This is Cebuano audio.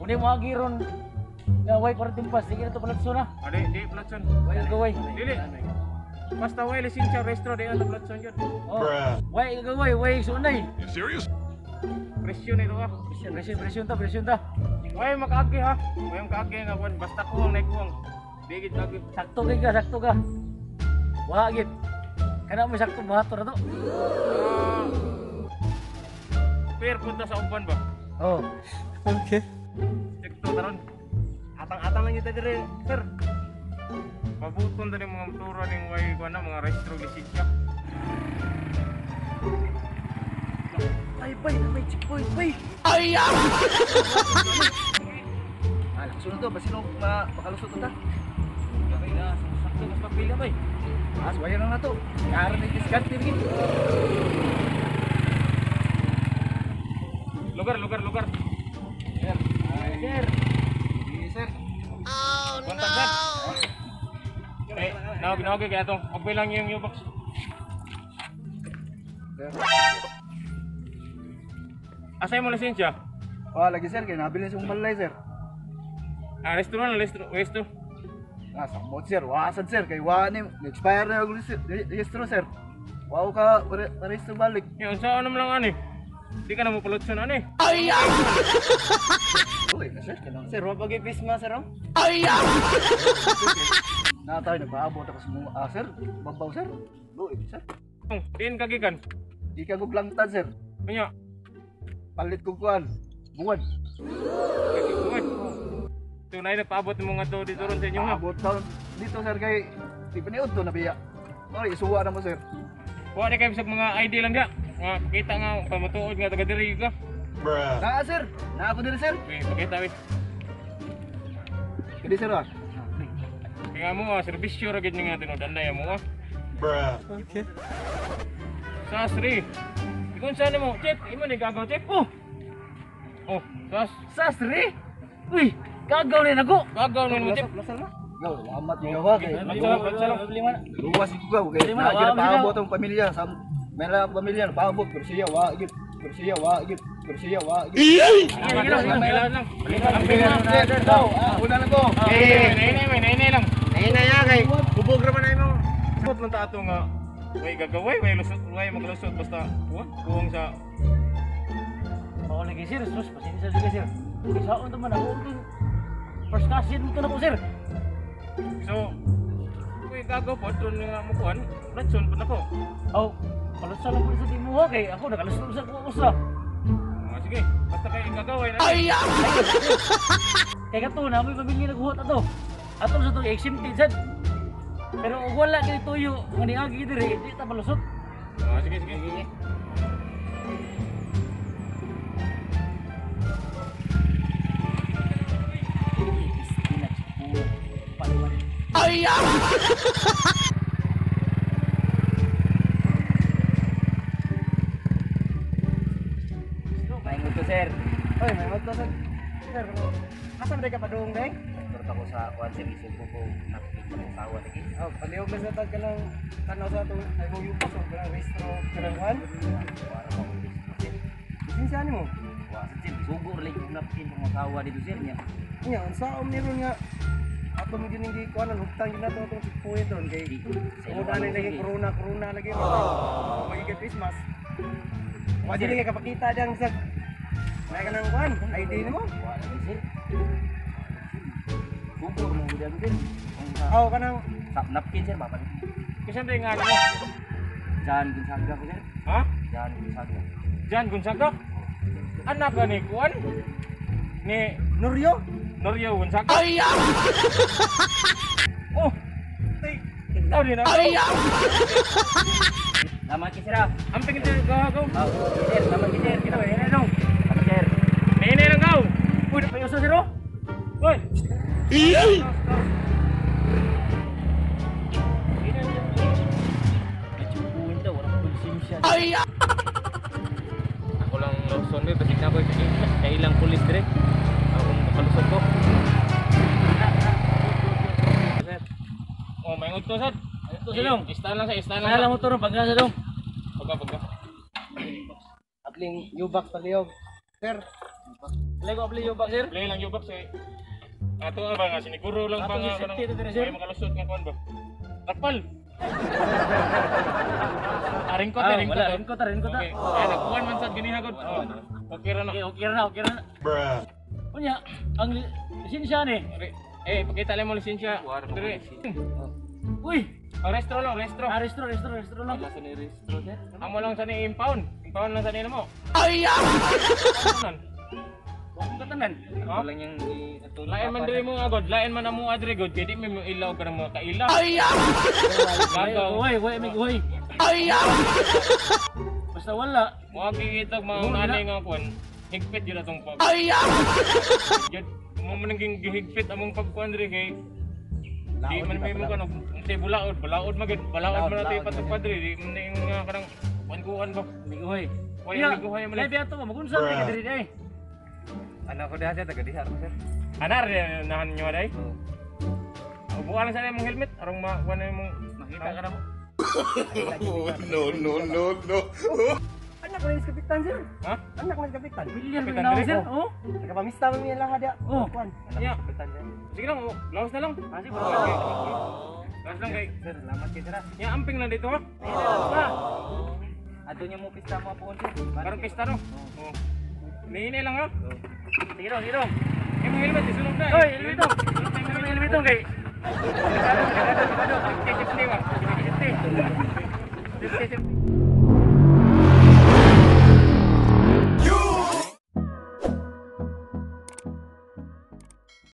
Kung di mo agiron nga way quarantine pass, di na to palatso na. Ah, di palatson. Way gagaway. Dili. Basta way lisensya restro di na to palatson yun. Oh. Way gagaway, way sunay. You serious? Presyo na ito ah. Presyon, presyon ta, presyon ta. Way makaagi ha. Way makaagi nga kwan basta kuwang na kuwang. Di gid kaagi. Sakto kay ka, sakto ka. Wa gid. Kana mo sakto buhaton na to. Ah. Fair punta sa uban ba? Oh. Okay. Sekto taron. Atang-atang lang kita dire, sir. Pabuton ta ning mga motora ning way kuan na mga restro lisensya. Ay bay, may checkpoint bay. Ah, sunod to, basin og makalusot ta. Okay na, sakto mas pagpila bay. Ah, suwayan lang na to. Karon ni diskarte gid. Lugar, lugar, lugar. Sir. Sir. Sige, sir. Kontak no. Eh, nawag nawag kay atong pagbilang yung U-box. Sir. Asa mo lisensya? Wa lagi sir, kay nabilin sa balay sir. Ah, restro na, restro, restro. Ah, samot sir, wa sad sir kay wa ni expire na yung registro sir. Wa ka rehistro balik. Yung sa ano lang ani. Di ka na mo palatson ani. Uy, na sir, kanang Sir, wa pag pisma sir oh. na tayo nagpaabot ako sa mga ah, sir, babaw sir. Luoy sir. Diin kagikan. Di ka guglangtad sir. Unya, Palit kog kuan. Buwan. buwan. Tunay na paabot mo nga to dito ron sa inyo ha. Paabot ta dito sir kay di pa niud to na biya. Ay, isuwa na mo sir. Kuha ni kayo sa mga ID lang dia. Nga pakita nga pamutuod nga taga diri ka. Naa sir, naa ako diri sir. Okay, pakita we. Kini sir ah. Kaya mo ah, serbisyo ra gid nga tinud anday mo ah. Okay. Sasri. Ikon sa mo, chip, imo ni gagaw chip. Oh, Oh, sas. sasri. Uy, kagaw ni nako. Gagaw nun mo chip. Lasal na. Gaw, amat yung gawa kay. Problema na. Luwas ko gaw kay. Di man, Na wa, paabot ang pamilya sa may lang ang pamilya paabot pero siya wa gid. Pero siya wa gid. Pero siya wa gid. Sige lang, sige lang. Sir, go. Ah, una lang ko. Eh, nay nay lang. Nay ya kay hubog ra man ay mo. Sabot lang ta ato nga way gagaway, way lusot, way maglusot basta kuwan, kuwang sa Mao lagi sir, sus pasensya jud sir. Saon to man ako to. First cousin mo to nako sir. So, kuy gagaw po ron nga mo kuan, ratson pud nako. Oh, palusot lang po sa timo ha kay ako nakalusot sa ko usa. Ah, sige, basta kay gagaway na. Kay kato na may pamilya naghuot ato. Ato sa to exempted sad. Pero og wala kay tuyo nga niagi diri di ta malusot. Ah, sige, sige. Maingot ko, sir. Oy, may magto sir. Sir, asa man ka padung deng? Turot ako sa kuan sir, isip ko ko nakikita ng asawa lagi. Oh, palihog na sa tag ka lang tanaw sa atong ay mo yupas o kanang restro kanang kuan. Wala ko akong gusto, sir. Lisensya nimo. Wa sa sir, sugo ra lagi kong napkin pang asawa dito, sir niya. Nya unsa om ni ron nga ato mo gining gikuanan hugtan gyud nato atong checkpoint ron kay Sa tungod ilo na lagi sige. corona corona lagi oh. Magiging Christmas. Wa dili kay kapakita diyang sa may kanang kuan ID nimo. Wa lagi, sir. Sugo mo gud sir. Kung sa Oh, kanang sa napkin sir, babalik. Kasi hindi nga ano. Jan Gonzaga ko, sir. Ha? Jan Gonzaga. Jan Gonzaga? Anak ka ni kuan? Ni Nuryo. Norio Gonzaga? Ay! Oh! Tay, ikaw din ako. Salamat kay sir. Ah. Ang tingin din gagaw. Oh, sir, salamat kay sir. Kita ba dong. Salamat, sir. Nay lang gaw. Uy, may usa sir oh. Hoy. May checkpoint daw, wala ko lisensya. Ako lang Lawson be, basig na ko sa ilang pulis dire. Ako makalusot ko. Sir. Oh, may to sad. Ito sir dong. Istaan lang sa istaan lang. Kaya lang mo to ron pagka sa dong. Pagka pagka. Atling U-box palihog. Sir. Play ko apply yung box sir. Play lang yung box eh. Ato ba nga siniguro lang Ato ba nga si safety to sir. May makalusot nga kuan ba. Trapal. Aring ko, Ah, aring ko. wala, rin ko ta, rin ko ta. Okay. Ay, nagkuhan man sad ganiha gud. Oh. Okay ra na. Okay, okay ra na, okay ra na. Bruh. Unya, ang lisensya ni. Eh, pakita lang mo lisensya. Dire. Uy, Ang restro lang, restro. ah, restro, restro, restro lang. Wala sa ni restro sir. Amo lang sa ni impound. Impound lang sa ni mo. Ay! Huwag katanan. Oh? Lang yung ato. Lain man diri mo nga god, lain man amo adre god kay di may mo ilaw ka ng mga kaila. Ay! Gagaw. Uy, uy, may uy. Basta wala. Mo gigitag mga Siguro nanay na. nga kuan. Higpit yun atong pag. Ay! Yun, mo man nang gihigpit among pagkuan diri kay di man may mo kan unsay bulaod, balaod magid, balaod man natin patupad diri, di man na yung nga kanang kuan-kuan ba. May uy. Uy, may uy man. Labi ato, magunsa ka diri ay. Anak ko diha sir, taga diha ko sir. Anar nahan nyo aday. Ubuan lang sana imong helmet arong makuan na imong Makita ka na mo. No, no, no, no. Anak ko na yung kapitan sir. Ha? Anak ko na yung kapitan. William Kapitan na diri? sir. Oh. Nagpamista man niya lahat diha. Oh. Kuan. Yeah. Kapitan sir. Sige lang, oh, lawas na lang. Ah, sige, Okay. Lawas lang kay. Sir, salamat kay sir. ah. Ya amping lang dito ha. Ato niya mo pista mo po sir. Karong pista no. Oh. Niini lang ha. Sige dong, sige dong. Imong helmet isulod na. Oy, helmet dong. Helmet dong kay. Safety ba? Safety. Safety.